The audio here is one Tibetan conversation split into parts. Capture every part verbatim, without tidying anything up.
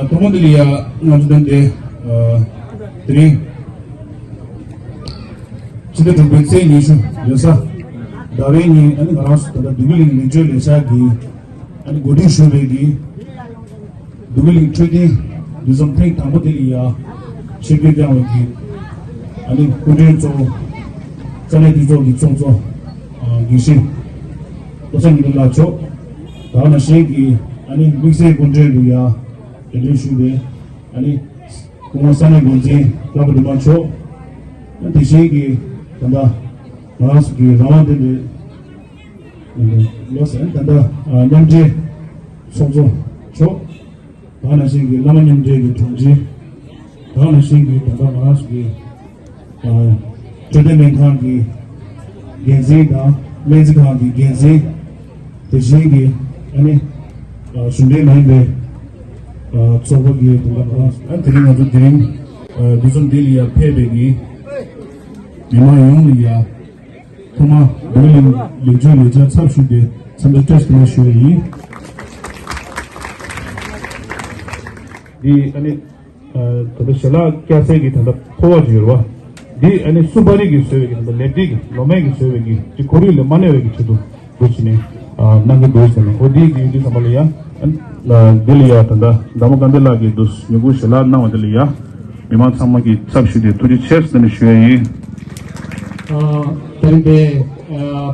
ཐོག་མ་དེ་ལ་ཡ་ང་ཚོ་དེ་འདྲའི་དེ་རིང་ཕྱི་ཟླ་དྲུག་པའི་ཚེས་ཉི་ཤུ་ཡོད་ས། ཟླ་བའི་ཉིན་ཨ་ནི་ང་རང་ཚོ་ད་ལྟ་འདུས་པའི་གླིང་ལེགས་བཅོས་ལས་འཆར་གྱི་ཨ་ནི་འགོ་ཁྲིད་ཞུ་བའི་གི་འདུས་པའི་གླིང་འཕྲོད་བསྟེན་འདུ་འཛོམས་ཐེངས་དང་པོ་དེ་ལ་ཡ་ཆིབས་བསྒྱུར་བསྐྱངས་པའི་གི་ཨ་ནི་སྐུ་མགྲོན་གཙོ་བོ་ས་གནས་འཐུས་ཚོགས་ཀྱི་ཚོགས་གཙོ་དགེ་བཤེས་བློ་བཟང་ཉི་ཟླ་ལགས་མཆོག་ད་ག་ནང་བཞིན་གྱི་ཨ་ནི་དམིགས་བསལ་སྐུ་མགྲོན་དུ་ཡ་གདན་འདྲེན་ཞུས་པའི་ཨ་ནི་སྐུ་ངོ་ས་གནས་འགོ་འཛིན་བཀའ་པོད་སྒྲོལ་མ་མཆོག་དེ་བཞིན་གྱི་ད་ལྟ་ང་རང་ཚོ་གི་རང་དབང་ལྡན་པའི་ལོ་ཟེར་ད་ལྟ་མཉམ་འབྲེལ་ཚོགས་གཙོ་མཆོག་ད་ག་ནང་བཞིན་གྱི་བླ་མ་མཉམ་འབྲེལ་གྱི་དྲུང་ཆེ། ད་ག་ནང་བཞིན་གྱི་ད་ལྟ་ང་རང་ཚོ་གི་འཕྲོད་བསྟེན་སྨན་ཁང་གི་འགན་འཛིན་དང་སྨན་རྩིས་ཁང་གི་འགན་འཛིན། དེ་བཞིན་གྱི་ཨ་ནི་གཞུང་འབྲེལ་མ་ཡིན་པའི་ཚོགས་པ་གི་དོན་དག་ཨ་དེ་རིང་ང་ཚོ་དེ་རིང་འདུ་འཛོམས་འདི་ལ་ཡ་ཕེབས་པའི་གི་མི་མང་ཡོངས་ལ་ཡ་ཐོག་མ་འདུ་འཛོམས་ལེགས་བཅོས་ལས་འཆར་ཚབ་ཞུས་ཏེ་འཚམས་འདྲི་བཀྲ་ཤིས་བདེ་ལེགས་ཞུ་བ་ཡིན། འདི་ཨ་ནི། ད་ལྟ་ཞལ་ལག་བཀྱག་སའི་གི་ད་ལྟ་ཕོར་པ་ཅིག་ཡོད་རེད་བ། འདི་ཨ་ནི་སུ་པ་རི་གིས་བཟོས་པའི་གི་ད་ལྟ་ལེབ་ཏིག་ལོ་མས་གིས་བཟོས་པའི་གི་ཅིག་ཁོར་ཡུག་ལ་མ་གནོད་པའི་གི་ཆེད་དུ་འདུག་བྱས་ནས་གནང་གི་འདུག་ཟེར་ནས། འོ་འདི་གི་ཡོད་དུས་ཙམ་པ་ལ་ཡ་འདི་ལ་ཡ་ད་ལྟ་ཟླ་མོ་དཀར་མཛེས་ལགས་ཀྱིས་འདུག་ཉིན་གུང་ཞལ་ལག་གནང་བ་འདི་ལ་ཡ་མི་མང་ཚང་མ་གི་ཚབ་ཞུས་ཏེ་ཐུགས་རྗེ་ཆེ་ཟེར་ནས་ཞུ་ཡ་ཡིན། ད་རིང་འདིར་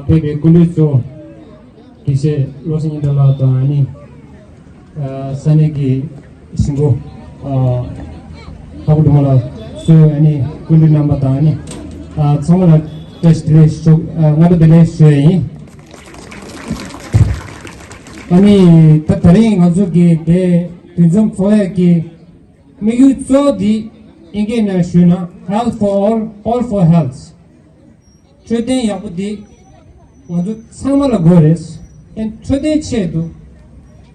ཕེབས་པའི་སྐུ་མགྲོན་གཙོ་དགེ་བཤེས་བློ་བཟང་ཉི་ཟླ་ལགས་དང་ཨ་ནི། ས་གནས་ཀྱི་གཞིས་འགོ་ལྷ་སྐུ་སྒྲོལ་མ་ལགས་གཙོས་ཨ་ནི་སྐུ་མགྲོན་རྣམ་པ་དང་ཨ་ནི་ཚང་མ་ལ་བཀྲ་ཤིས་བདེ་ལེགས་ཞུ། སྔ་དྲོ་བདེ་ལེགས་ཞུ་ཡ་ཡིན། ཨ་ནི་ད་ད་རིང་ང་ཚོ་གི་དེ་འདུ་འཛོམས་ཚོགས་ཡ་གི་དམིགས་ཡུལ་གཙོ་བོ་འདི་ཨིན་སྐད་ནང་ཞུས་ན་Health for All, All for Health། འཕྲོད་བསྟེན་ཡག་པོ་འདི་ང་ཚོ་ཚང་མ་ལ་དགོས་རེད། ཨེ་འཕྲོད་བསྟེན་ཆེད་དུ་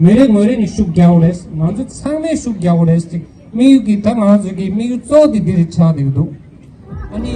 མི་རེ་ངོ་རེ་ནས་ཤུགས་རྒྱག་དགོས་རེད། ང་ཚོ་ཚང་མས་ཤུགས་རྒྱག་དགོས་རེད། དམིགས་ཡུལ་གྱི་ད་ང་ཚོ་གི་དམིགས་ཡུལ་གཙོ་བོ་འདི་འདི་རེད་ཆགས་བསྡད་ཀྱི་འདུག་ཨ་ནི།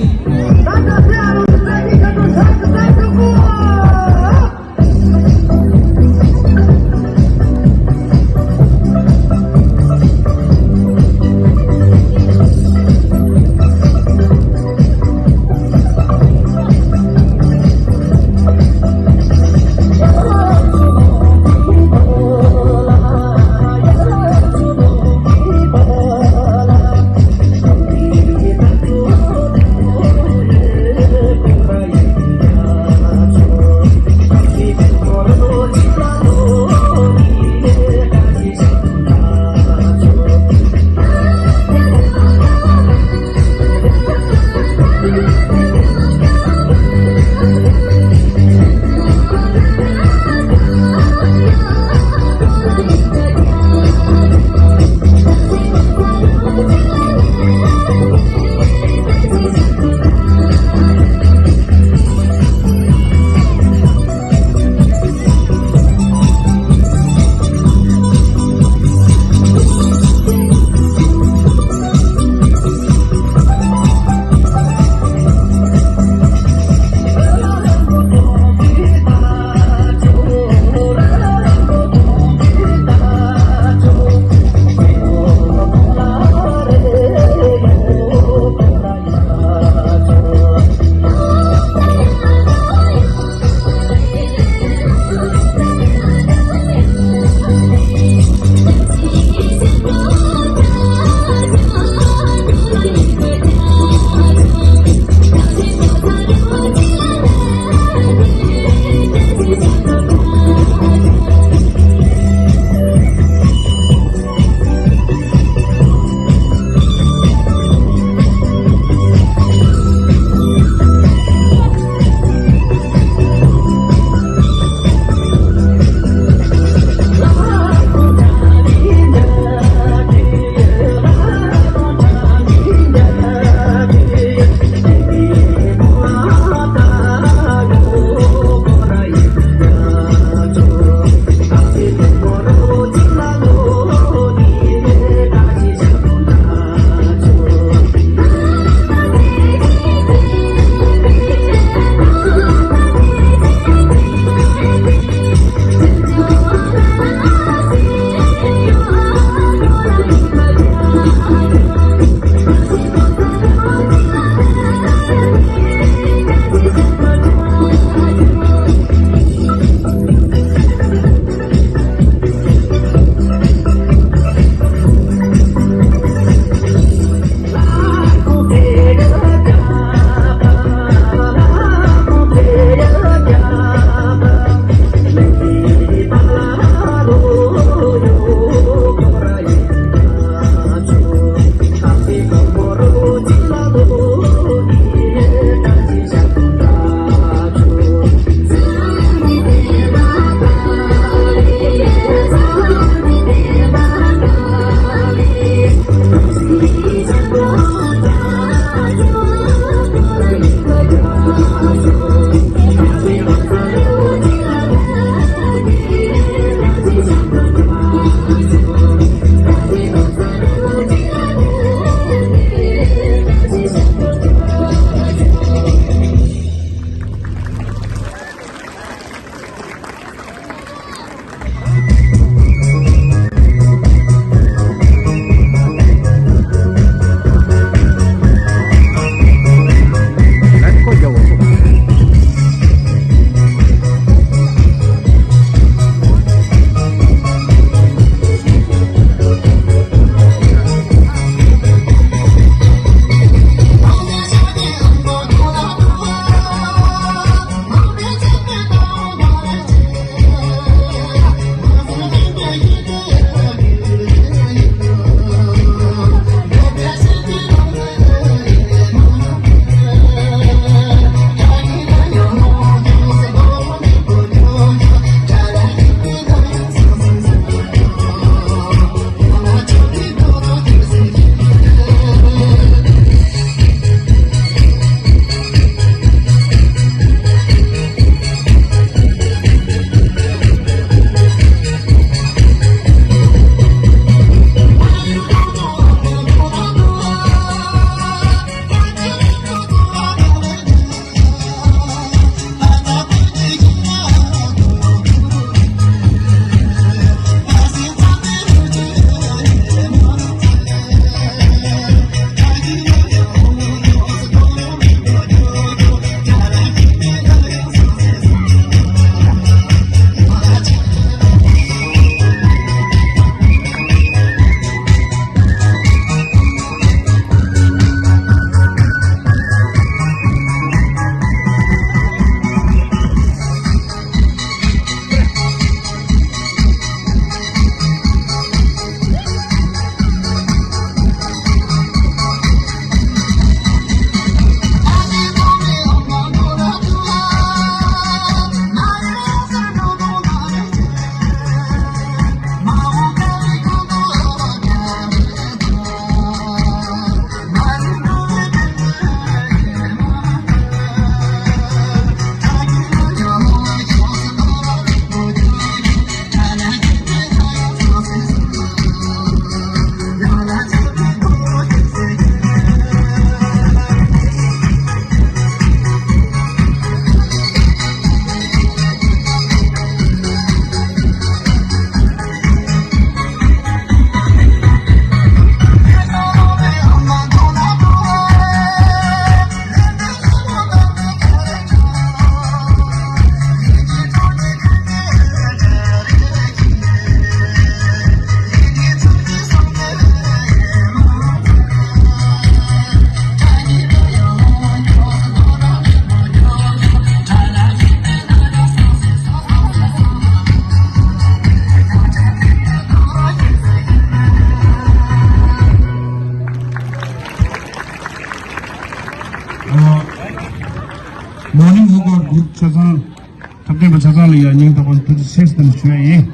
སྤྲད་པ་ཆ་ཚང་ལ་ཡང་སྙིང་ཐག་པ་ནས་ཐུགས་རྗེ་ཆེ་ཟེར་ཞུ་ཡ་ཡིན།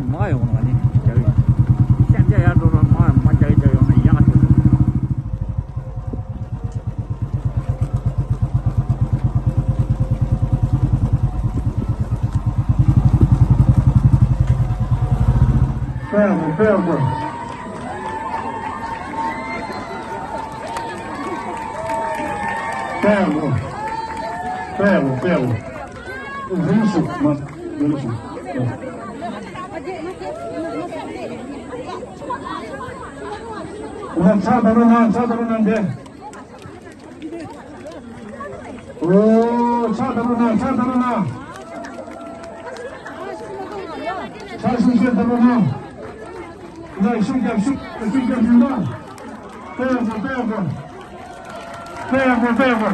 མ་ཡོང་ང་ནི་རྒྱ་རིགས་ཤ་རྒྱ་ཡར་འགྲོ་རོགས། མ་མ་རྒྱ་རིགས་རྒྱ་ཡོང་ན་ཡག་ཐུབ། ཕྱག་དར་རོ་གནང་། ཕྱག་དར་རོ་གནང་། འདི། ཨོ། ཕྱག་དར་རོ་གནང་། ཕྱག་དར་རོ་གནང་། ཕྱག་ཤུགས་ཆེ་དར་རོ་གནང་། ལག་ཤུགས་རྒྱབ། ཤུགས་ཤུགས་རྒྱབ་ཤུགས་གནང་། དཔེ་ཡག་པོ། དཔེ་ཡག་པོ། དཔེ་ཡག་པོ། དཔེ་ཡག་པོ།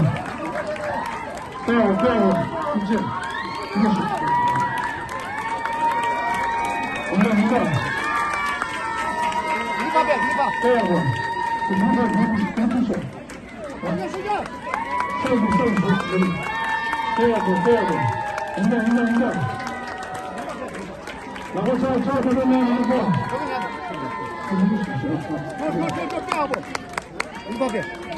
དཔེ་ཡག་པོ། དཔེ་ཡག་པོ། ཐུགས་རྗེ་ཆེ། ཐུགས་རྗེ་ཆེ། འོ་ན་ཡིན་ད། དཔེ་ཡག་པོ། དཔེ་ཡག་པོ། དཔེ་ཡག་པོ། དཔེ་ཡག་པོ། དཔེ་ཡག་པོ། ཡིན་ད། ཡིན་ད། ཡིན་ད། ཡིན་ད། ཡིན་ད། ལག་པ་ཕྱག་ཕྱག་ཕྱག་ཕྱག་གནང་། ལག་པ་ཕྱག། ཡིན་པ་དེ།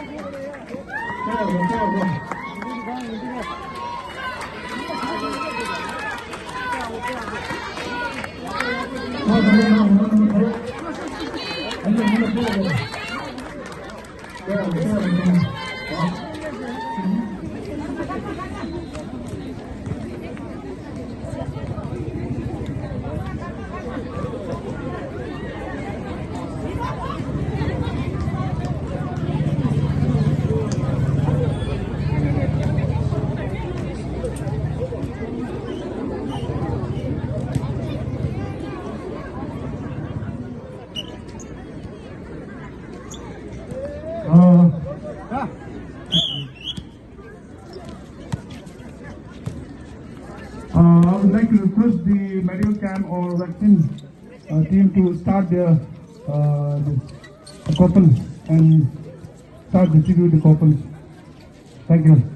Uh, uh, I would like to request the medical camp or vaccine, uh, team to start their, uh, the coupons and start distribute the coupons. Thank you.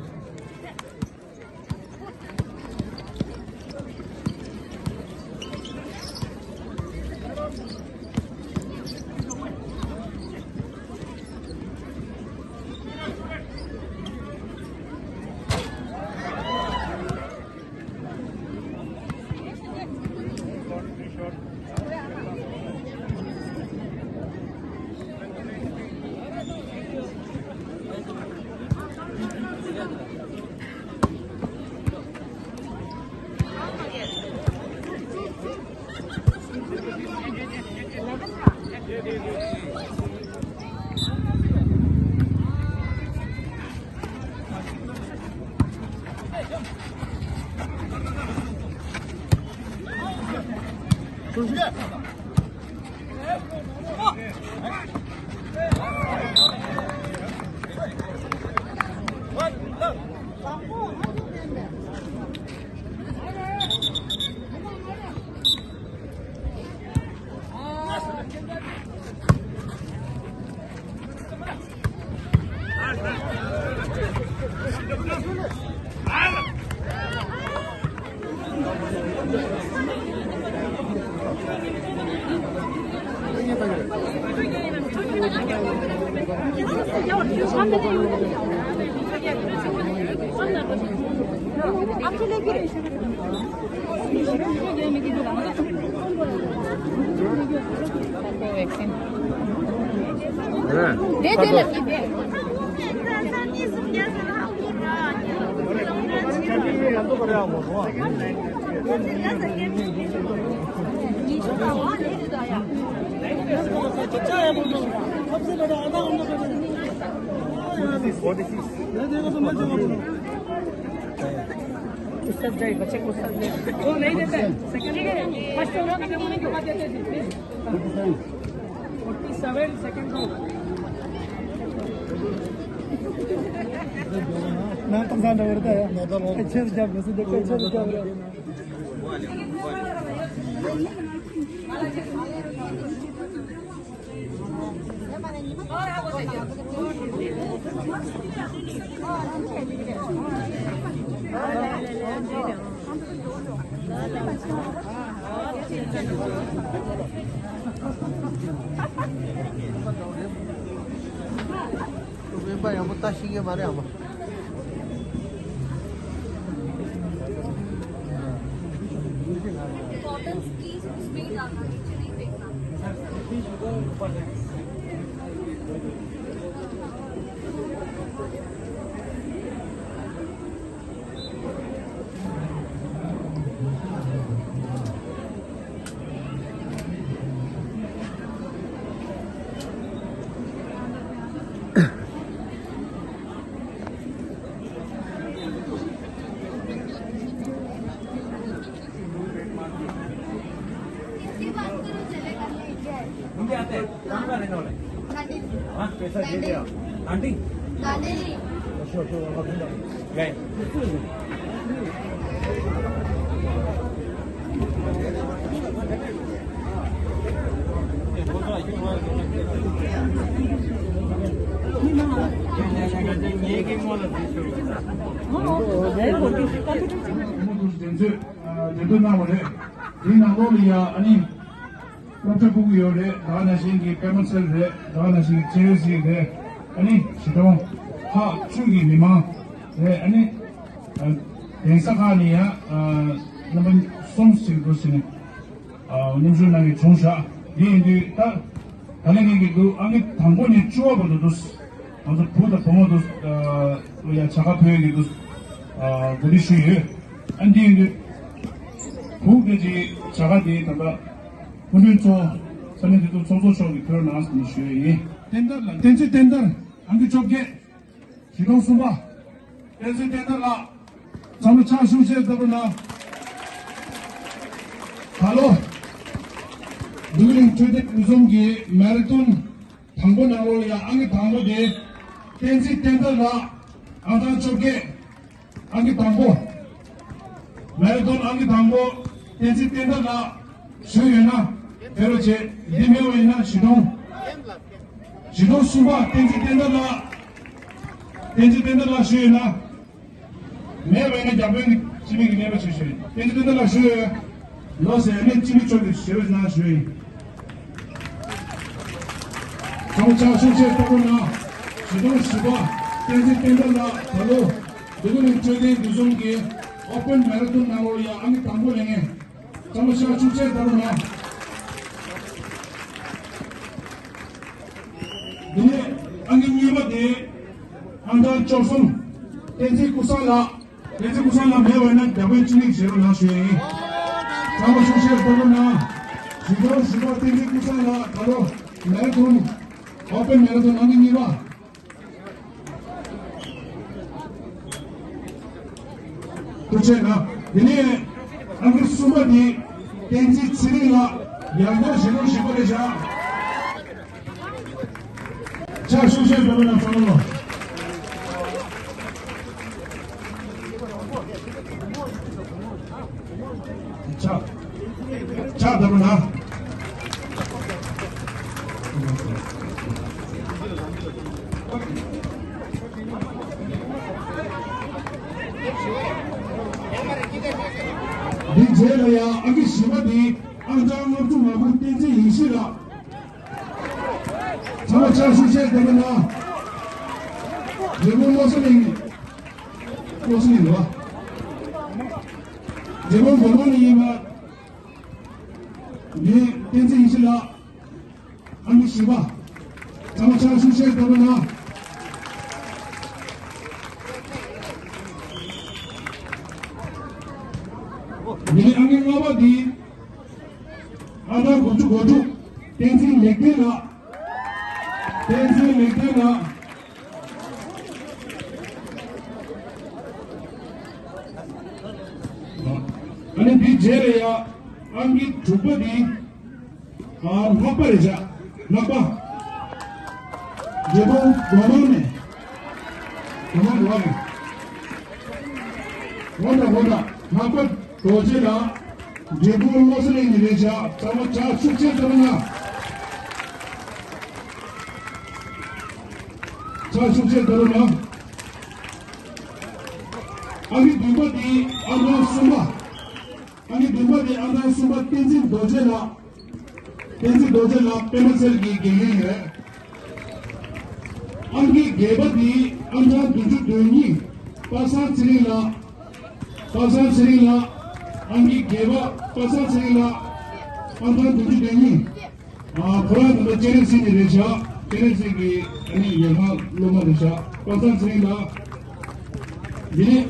vaccine. ད་དེ་ལ་ཀི་དེ། उसका जाए, बच्चे को उसका जाए। वो नहीं देते। Second, first होना, कितने होने के बाद देते थे, प्लीज। फोर्टी सेवन सेकंड को। मैं तो जान रहा था यार। अच्छे से जब वैसे देखो, अच्छे से जब। དབེན་པ་ཡག་པོ་ལྟ་ཤེས་ཀྱི་མ་རེད་ཨ་མ། कॉटन की उसमें ही डालना, नीचे नहीं फेंकना। हिंदी आते हैं? कहाँ का रहने वाले हैं? हाँ, कैसा जी लिया? आंटी? दांडेली। अच्छा, अच्छा, वाह, वाह, वाह। गए। དེ་ནང་ལོགས་ལ་ཡ་ཨ་ནི། སློབ་གྲྭ་ཕྲུ་གུ་ཡོད་རེད། ད་ག་ནང་བཞིན་གྱི་པད་མ་ཚལ་རེད། ད་ག་ནང་བཞིན་གྱི་ཅེ་ཡོ་སི་རེད། ཨ་ནི་ཞི་གྲོང་ཧ་ཆུ་གི་མི་མང་རེད། ཨ་ནི་གདན་ས་ཁག་ནས་ཡང་རྣམ་པ་གསུམ་ཞིག་འདུག་ཟེར་ནས་མཉམ་ཞུགས་གནང་གི་བྱུང་ཤག་འདི་ཡིན་དུས་ད་ད་ལན་ངེད་ཀྱི་འདུག་ཨང་ཀི་དང་པོ་ནས་བཅུ་བ་བར་དུ་འདུག་ང་ཚོ་བུ་དང་བུ་མོ་འདུག་ཡ་བྱ་དགའ་ཕུལ་གྱི་འདུག་ག་འདྲ་ཞུ་ཡོད། ཨ་འདི་ཡིན་དུས་བུ་སྐད་ཀྱི་བྱ་དགའ་དེ་ད་ལྟ། སྐུ་མགྲོན་གཙོ་བོ་ས་གནས་དེ་ཚོ་ཚོགས་གཙོ་མཆོག་གིས་ཕུལ་གནང་ཟེར་ནས་ཞུ་ཡས་ཡིན། བསྟན་དར་ལགས། བསྟན་འཛིན་བསྟན་དར། ཨང་ཀི་བཅོ་བརྒྱད། ཞི་གྲོང་གསུམ་པ། བསྟན་འཛིན་བསྟན་དར་ལགས། ཚང་མ་ཕྱག་ཤུགས་ཆེ་བརྡབ་རོགས་གནང་། ད་ལོ། འདུག་གླིང་འཕྲོད་བསྟེན་འདུ་འཛོམས་ཀྱི་མེ་ར་ཐོན་དང་པོ་ནང་ལོགས་ལ་ཡང་ཨང་ཀི་དང་པོ་དེ། བསྟན་འཛིན་བསྟན་དར་ལགས། ཨང་གྲངས་བཅོ་བརྒྱད། ཨང་ཀི་དང་པོ། མེ་ར་ཐོན་ཨང་ཀི་དང་པོ། བསྟན་འཛིན་བསྟན་དར་ལགས། ཞུ་ཡོད་ན། དེ་རུ་བྱེད། འདི་མེད་པ་ཡིན་ན་ཞི་གྲོང་། ཞི་གྲོང་གསུམ་པ་བསྟན་འཛིན་བསྟན་དར་ལགས། བསྟན་འཛིན་བསྟན་དར་ལགས་ཞུ་ཡོད་ན། མེད་པ་ཡིན་ན་རྒྱ་དཔོན་གྱི་སྤྱི་མི་གི་གནས་པ་ཞུ་ཞུ་ཡིན། བསྟན་འཛིན་བསྟན་དར་ལགས་ཞུ་ཡོད། ལོ་ཟེར་ནས་སྤྱི་མི་ཚོ་གི་ཞུ་ཡོད་ན་ཞུ་ཡིན། ཚང་མ་ཕྱག་ཤུགས་ཆེ་བརྡབ་རོགས་གནང་། ཞི་གྲོང་བཞི་པ་བསྟན་འཛིན་བསྟན་དར་ལགས་ད་ལོ། འདི་ག་ནས་འཕྲོད་བསྟེན་འདུ་འཛོམས་ཀྱི་ཨོ་པན་མེ་ར་ཐོན་ནང་ལོགས་ཡ་ཨང་ཀི་དང་པོ་ལེན་མཁན། ཚང་མ་ཕྱག་ཤུགས་ཆེ་བརྡབ་རོགས་གནང་། འདི་ནས་ཨང་ཀི་གཉིས་པ་དེ་ཨང་གྲངས་བཅུ་གསུམ། བསྟན་འཛིན་ཀུན་བཟང་ལགས། བསྟན་འཛིན་ཀུན་བཟང་ལགས་མེད་པ་ཡིན་ན་རྒྱ་དཔོན་སྤྱི་མི་ཞེས་པ་ནང་ཞུ་ཡིན། ཚང་མ་ཤུགས་ཆེ་བརྡབ་རོགས་གནང་། ཞི་གྲོང་བཞི་པ་བསྟན་འཛིན་ཀུན་བཟང་ལགས་ད་ལོ་མེ་ར་ཐོན། ཨོ་པན་མེ་ར་ཐོན་ཨང་ཀི་གཉིས་པ། ཐུགས་རྗེ་གནང་། དེ་ནས་ཨང་ཀི་གསུམ་པ་དེ་བསྟན་འཛིན་ཚེ་རིང་ལགས། ཡང་བསྐྱར་ཞི་གྲོང་བཞི་པ་རེད་བཞག་ཕྱག་ཤུགས་ཆེ་བརྡབ་རོགས་གནང་། ཚང་མ་ལོ། ཕྱག་ཕྱག་བརྡབ་རོགས་གནང་། འདི་རྗེས་ལ་ཡང་ཨང་ཀི་བཞི་པ་འདི་ཨང་གྲངས་ལྔ་བཅུ་ང་དགུ་བསྟན་འཛིན་ཡེ་ཤེས་ལགས། ཚང་མ་ཕྱག་ཤུགས་ཆེ་བརྡབ་རོགས་གནང་། རྒྱལ་པོ་བློ་གསལ་གླིང་། བློ་གསལ་གླིང་རེད་པ། རྒྱལ་པོ་མགོན་པོ་གླིང་ཡིན་པ། འདི་བསྟན་འཛིན་ཡེ་ཤེས་ལགས། བཞི་པ། ཚང་མ་ཕྱག་ཤུགས་ཆེ་བརྡབ་རོགས་གནང་། ཡིན་ནའི་ཨང་ཀི་ལྔ་པ་འདི། ཨང་གྲངས་དགུ་བཅུ་གོ་དྲུག་བསྟན་འཛིན་ལེགས་ལྡན་ལགས། བསྟན་འཛིན་ལེགས་ལྡན་ལགས། ཨ་ནི་འདི་རྗེས་ལ་ཡ་ཨང་ཀི་དྲུག་པ་འདི། ཨ་ལྷག་པ་རེད་བྱ། ལྷག་པ། རྒྱལ་པོ་སྒོ་མང་ནས། སྒོ་མང་འགྲོ་བ་རེད། འོ་ད་འོ་ད་ལྷག་པ་རྡོ་རྗེ་ལགས། འབྲས་སྤུངས་བློ་གསལ་གླིང་ནས་རེད་བྱ། ཚང་མ་ཕྱག་ཤུགས་ཆེ་བརྡབ་རོགས་གནང་། ཕྱག་ཤུགས་ཆེ་བརྡབ་རོགས་གནང་། ཨང་ཀི་བདུན་པ་དེ་ཨང་གྲངས་གསུམ་པ། ཨང་ཀི་བདུན་པ་དེ་ཨང་གྲངས་གསུམ་པ་བསྟན་འཛིན་རྡོ་རྗེ་ལགས། བསྟན་འཛིན་རྡོ་རྗེ་ལགས་པད་མ་ཚལ་གྱི་དགེ་རྒན་ཡིན་རེད། ཨང་ཀི་བརྒྱད་པ་དེ་ཨང་གྲངས་བདུན་ཅུ་དོན་གཉིས་པ་སངས་ཚེ་རིང་ལགས། པ་སངས་ཚེ་རིང་ལགས། ཨང་ཀི་བརྒྱད་པ་པ་སངས་ཚེ་རིང་ལགས། ཨང་གྲངས་བདུན་ཅུ་དོན་གཉིས། ཨ་ཁོ་རང་ད་ལྟ་སྤྱན་རས་གཟིགས་ནས་རེད་བྱ། སྤྱན་རས་གཟིགས་ཀྱི་ཨ་ནི་ཉལ་ཁང་སློབ་མ་རེད་བྱ། པ་སངས་ཚེ་རིང་ལགས། དེ་ནས་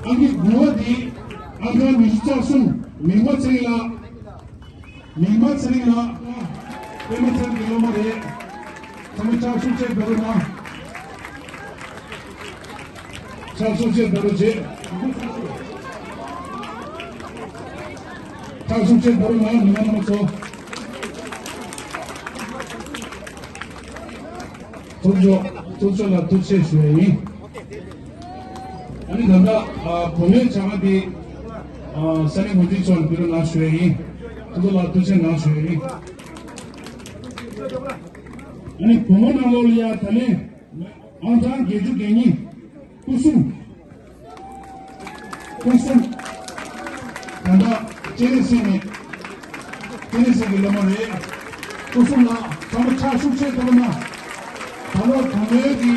ཨང་ཀི་དགུ་པ་དེ་ཨང་གྲངས་ཉི་ཤུ་རྩ་གསུམ་མིག་དམར་ཚེ་རིང་ལགས། མིག་དམར་ཚེ་རིང་ལགས། པད་མ་ཚལ་གྱི་སློབ་མ་རེད། ཚང་མས་ཕྱག་ཤུགས་ཆེ་བརྡབ་རོགས་གནང་། ཕྱག་ཤུགས་ཆེ་བརྡབ་རོགས་བྱེད། ཕྱག་ཤུགས་ཆེ་བརྡབ་རོགས་གནང་། ཉི་མ་རྣམ་པ་ཚོ། ཐུགས་རྗེ་ཐུགས་རྗེ་ལ་ཐུགས་རྗེ་ཆེ་ཞུ་ཡ་ཡིན། ཨ་ནི་ད་ལྟ་ཨ་བུ་མོའི་བྱ་དགའ་དེ་ཨ་ས་གནས་འགོ་འཛིན་མཆོག་ལ་ཕུལ་རོགས་གནང་ཞུ་ཡ་ཡིན། ཐུགས་རྗེ་ལ་ཐུགས་རྗེ་གནང་ཞུ་ཡ་ཡིན། ཨ་ནི་བུ་མོ་ནང་ལོགས་ལ་ཡ་ད་ལན་ཨང་གྲངས་བརྒྱད་ཅུ་གྱ་གཉིས་སྐུ་སྲུང་། སྐུ་སྲུང་། ད་ལྟ་སྤྱན་རས་གཟིགས་ནས། སྤྱན་རས་གཟིགས་ཀྱི་སློབ་མ་རེད། སྐུ་སྲུང་ལགས་ཚང་མ་ཕྱག་ཤུགས་ཆེ་བརྡབ་རོགས་གནང་། ད་ལོ་བུ་མོའི་གི་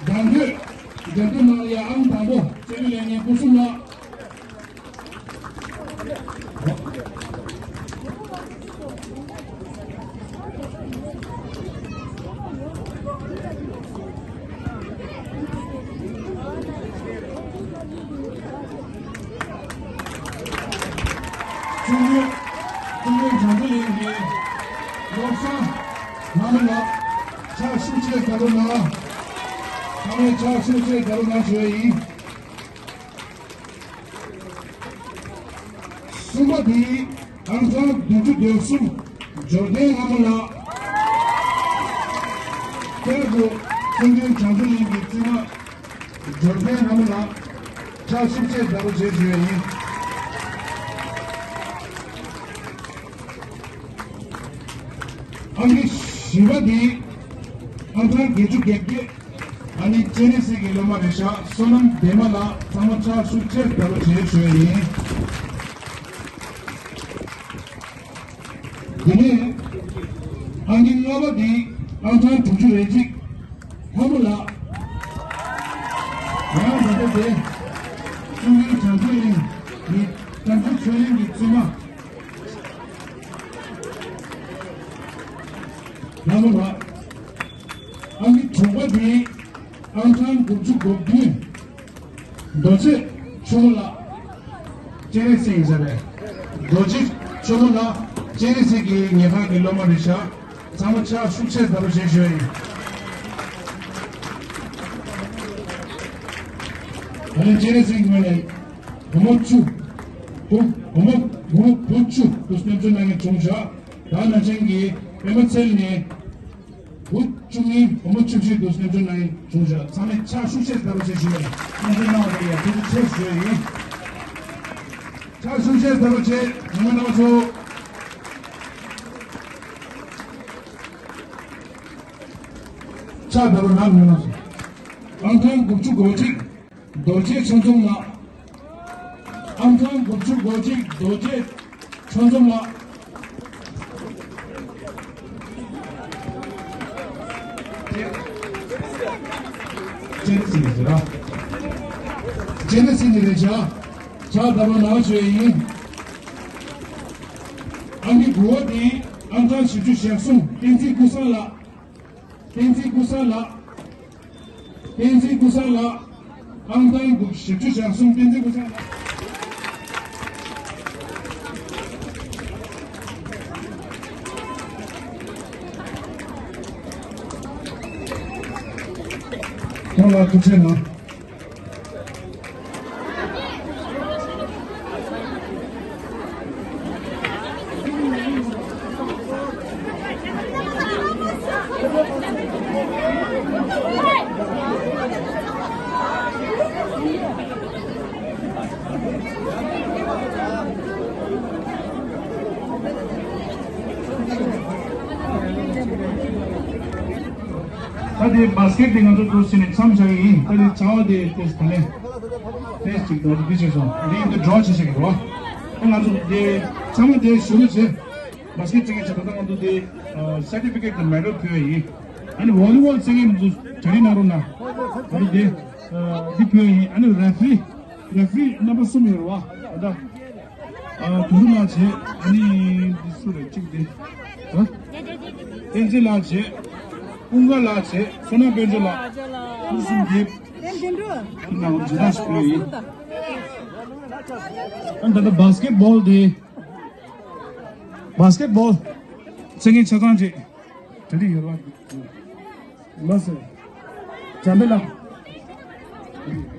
དང་འདོད་འགྲན་བསྡུར་ནང་ལ་ཡ་ཨང་དང་པོ་རྩེད་མོ་ལེན་མཁན་སྐུ་སྲུང་ལགས། ཀྲུང་གོའི་ཀྲུང་གོའི་བྱང་བུ་ལིང་གི་བློ་བཟང་ལྷ་མོ་ལགས་ཕྱག་ཤུགས་ཆེ་བརྡབ་རོགས་གནང་། ཚང་མས་ཕྱག་ཤུགས་ཆེ་བརྡབ་རོགས་གནང་ཞུ་ཡ་ཡིན། གསུམ་པ་དེ་ཨང་གྲངས་བདུན་ཅུ་དོན་གསུམ་འབྱོར་ལྡན་ལྷ་མོ་ལགས། བསྐྱར་དུ་ཀྲུང་གོའི་བྱང་བུ་གླིང་གི་བཙུན་མ་འབྱོར་ལྡན་ལྷ་མོ་ལགས་ཕྱག་ཤུགས་ཆེ་བརྡབ་རོགས་བྱེད་ཞུ་ཡ་ཡིན། ཨང་ཀི་བཞི་པ་དེ་ཨང་གྲངས་བརྒྱད་ཅུ་གྱ་བརྒྱད། ཨ་ནི་སྤྱན་རས་གཟིགས་ཀྱི་སློབ་མ་རེད་ཤག་བསོད་ནམས་བདེ་མ་ལགས་ཚང་མ་ཕྱག་ཤུགས་ཆེ་བརྡབ་རོགས་བྱེད་ཞུ་ཡ་ཡིན། དེ་ནས་ཨང་ཀི་ལྔ་པ་འདི་ཨང་གྲངས་དྲུག་ཅུ་རེ་གཅིག་ལྷ་མོ་ལགས། ང་རང་ད་ལྟ་དེ་ཀྲུང་གོའི་བྱང་ཆུབ་གླིང་ནི་བྱང་ཆུབ་ཆོས་གླིང་གི་བཙུན་མ། ལྷ་མོ་ལགས། ཨང་ཀི་དྲུག་པ་དེ་ཨང་གྲངས་དགུ་བཅུ་གོ་བདུན། རྡོ་རྗེ་ཆུ་མོ་ལགས། སྤྱན་རས་གཟིགས་ཡིན་ས་རེད། རྡོ་རྗེ་ཆུ་མོ་ལགས་སྤྱན་རས་གཟིགས་ཀྱི་ཉལ་ཁང་གི་སློབ་མ་རེད་ཤག་ཚང་མ་ཕྱག་ཤུགས་ཆེ་བརྡབ་རོགས་བྱེད་ཞུ་ཡ་ཡིན། ད་ནི་སྤྱན་རས་གཟིགས་ངོས་ནས་བུ་མོ་བཅུ། བུ་བུ་མོ་བུ་བུ་བཅུ་དུ་སྣེ་ཁྲིད་གནང་མཁན་བྱུང་ཤག་ད་ནང་ཆེན་གྱི་པད་མ་ཚལ་ནས། བུ་བཅུ་གཉིས་བུ་མོ་བཅུ་བཞི་དུ་སྣེ་ཁྲིད་གནང་མཁན་བྱུང་ཤག་ཚང་མས་ཕྱག་ཤུགས་ཆེ་བརྡབ་རོགས་བྱེད་ཞུ་ཡ་ཡིན། སྣེ་ཁྲིད་གནང་བ་དེ་ཡ་ཐུགས་རྗེ་ཆེ་ཞུ་ཡ་ཡིན། ཕྱག་ཤུགས་ཆེ་བརྡབ་རོགས་བྱེད། ཉི་མ་ནང་ཚོ། ཕྱག་བརྡབ་རོགས་གནང་། ཉི་མ་ནང་ཚོ། ཨང་གྲངས་དགུ་བཅུ་གོ་གཅིག་རྡོ་རྗེ་ཆོས་འཛོམས་ལགས། ཨང་གྲངས་དགུ་བཅུ་གོ་གཅིག་རྡོ་རྗེ་ཆོས་འཛོམས་ལགས། སྤྱན་རས་གཟིགས་རེད་ཤག་སྤྱན་རས་གཟིགས་རེད་ཤག་ཕྱག་བརྡབ་རོགས་གནང་ཞུ་ཡ་ཡིན། ཨང་ཀི་དགུ་པ་དེ་ ཨང་གྲངས་བཞི་བཅུ་ཞེ་གསུམ་བསྟན་འཛིན་ཀུན་བཟང་ལགས། བསྟན་འཛིན་ཀུན་བཟང་ལགས། བསྟན་འཛིན་ཀུན་བཟང་ལགས། ཨང་གྲངས་བཞི་བཅུ་ཞེ་གསུམ་བསྟན་འཛིན་ཀུན་བཟང་ལགས། ཁོང་ལ་ཐུགས་རྗེ་གནང་། ད་དེ་བཱ་སི་ཀེཊ་དེ་ང་ཚོ་འདུག་སེ་ནས་མཚམས་བཞག་གི་ཡིན། ད་དེ་བྱ་བ་དེ་ཏོག་ཙམ་ད་ལན་ཏོག་ཙམ་ཅིག་འདུག་འདི་བྱས་སོང་། འདི་ཡིན་དུ་ཌོ་བྱེད་བཞག་གི་རེད་བ། ད་ང་ཚོ་དེ་ཚང་མ་དེ་ཞུ་རྒྱུ་བྱས། བཱ་སི་ཀེཊ་རྩེད་མཁན་བྱས་ད་ལྟ་ང་ཚོ་དེ་སར་ཊི་ཕི་ཀེཊ་དང་མེ་ཌལ་ཕུལ་བ་ཡིན། ཨ་ནི་ཝོ་ལི་བོལ་རྩེད་མཁན་ཚོ་གྲ་སྒྲིག་གནང་རོགས་གནང་། ང་ཚོ་དེ་འདི་ཕུལ་བ་ཡིན། ཨ་ནི་རེ་ཕི་རི་རེ་ཕི་རི་རྣམ་པ་གསུམ་ཡོད་རེད་བ། ད་ལྟ། ཨ། དོན་གྲུབ་ལགས་བྱས། ཨ་ནི་འདི་སུ་རེད། གཅིག་དེ། ཨ། བསྟན་འཛིན་ལགས་བྱས། ཀུན་དགའ་ལགས་བྱས། བསོད་ནམས་དཔལ་འབྱོར་ལགས། ཁོང་གསུམ་གྱིས་ཁྱེད་རྣམས་ལ་མཇལ་དར་ཞིག་ཕུལ་ཡིན། ཨ་ནི་ད་ལྟ་བཱ་སི་ཀེཊ་བོལ་དེ། བཱ་སི་ཀེཊ་བོལ་རྩེད་མཁན་ཆ་ཚང་བྱས། གྲ་སྒྲིག་ཡོད་རེད་བ། ལགས་སོ། འཇམ་དཔལ་ལགས།